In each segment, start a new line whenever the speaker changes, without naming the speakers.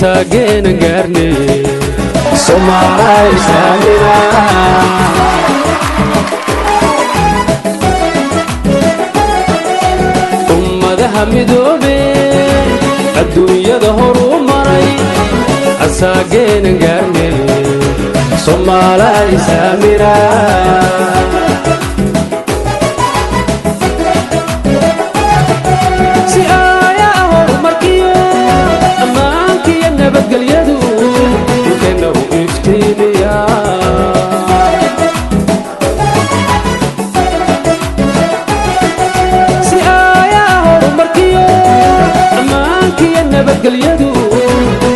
Asaageena gaarne, Soomaalay islaamina. Ummadaha midoobe, adduunyada horuu maray, asaageena gaarne, Soomaalay islaamina. Si aayaa horumarkiyo ammaankiyo nabadgelyadu dhulkeenna u iftiimiya, si aayaa horumarkiyo ammaankiyo nabadgelyadu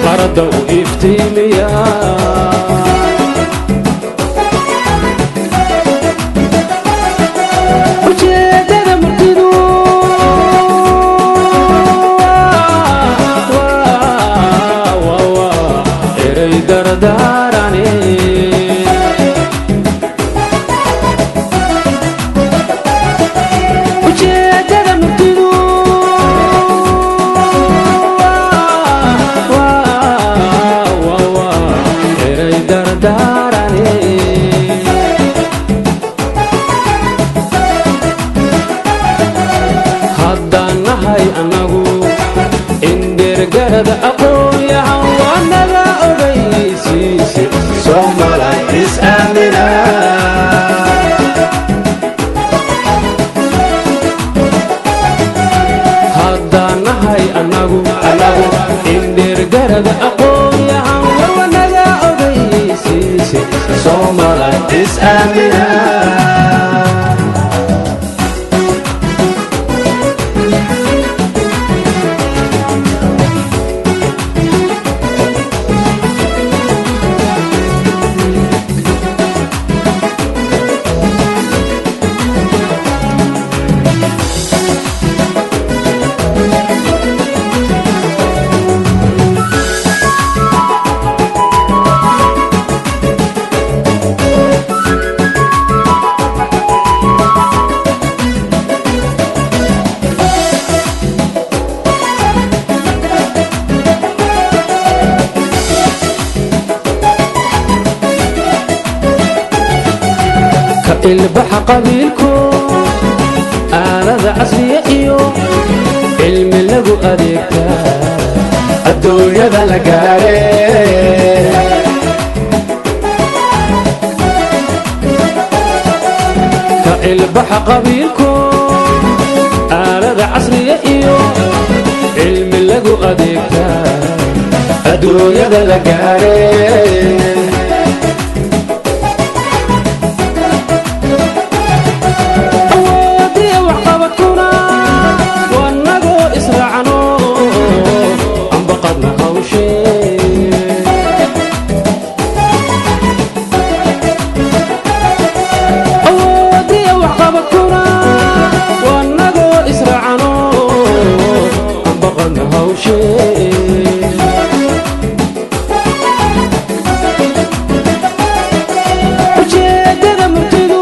qaradda u iftiimiya. Ujeedada murtidu eray dardaarane. Ujeedada murtidu eray dardaarane. Haddaan nahay annagu indheergarada, aqoon-yahan waa naga ogaysiise.
Soomaalay is-aamina.
Haddaan nahay annagu indheergarada, aqoon-yahan war waa naga ogaysiise.
Soomaalay is-aamina.
Ka ilbaxa qabiilko, aalada casriya iyo cilmi lagu adeegtaa
adduunyada la gaare.
Ka ilbaxa qabiilko, aalada casriya iyo cilmi lagu adeegtaa
adduunyada la gaare.
Awoodiya waxqabadkuna waa nagoo israacno, ambaqadna hawshee. Awoodiya waxqabadkuna waa nagoo israacno, ambaqadna hawshee. Ujeedada murtidu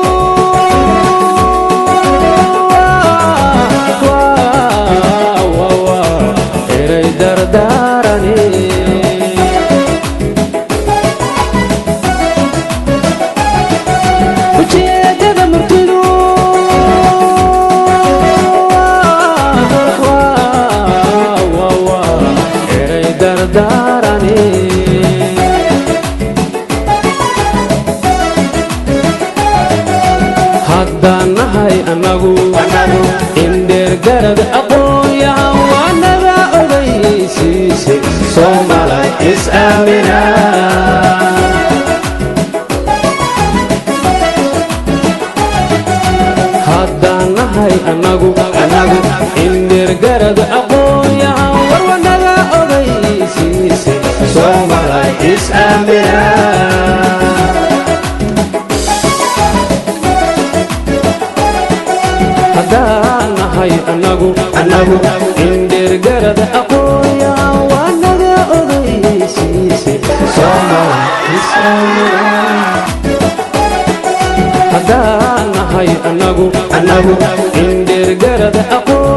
eray dardaarane. Ujeedada murtidu eray dardaarane. Haddaan nahay annagu indheergarad, aqoon-yahan waa naga ogaysiise.
Soomaalay is-aamina.
Haddaan nahay annagu indheergarad, aqoon-yahan war waa naga ogaysiise.
Soomaalay is-aamina.
Haddaan nahay annagu indheergarad, aqoon-yahan waa naga ogaysiise.
Soomaalay is-aamina.
Haddaan nahay annagu indheergarad, aqoon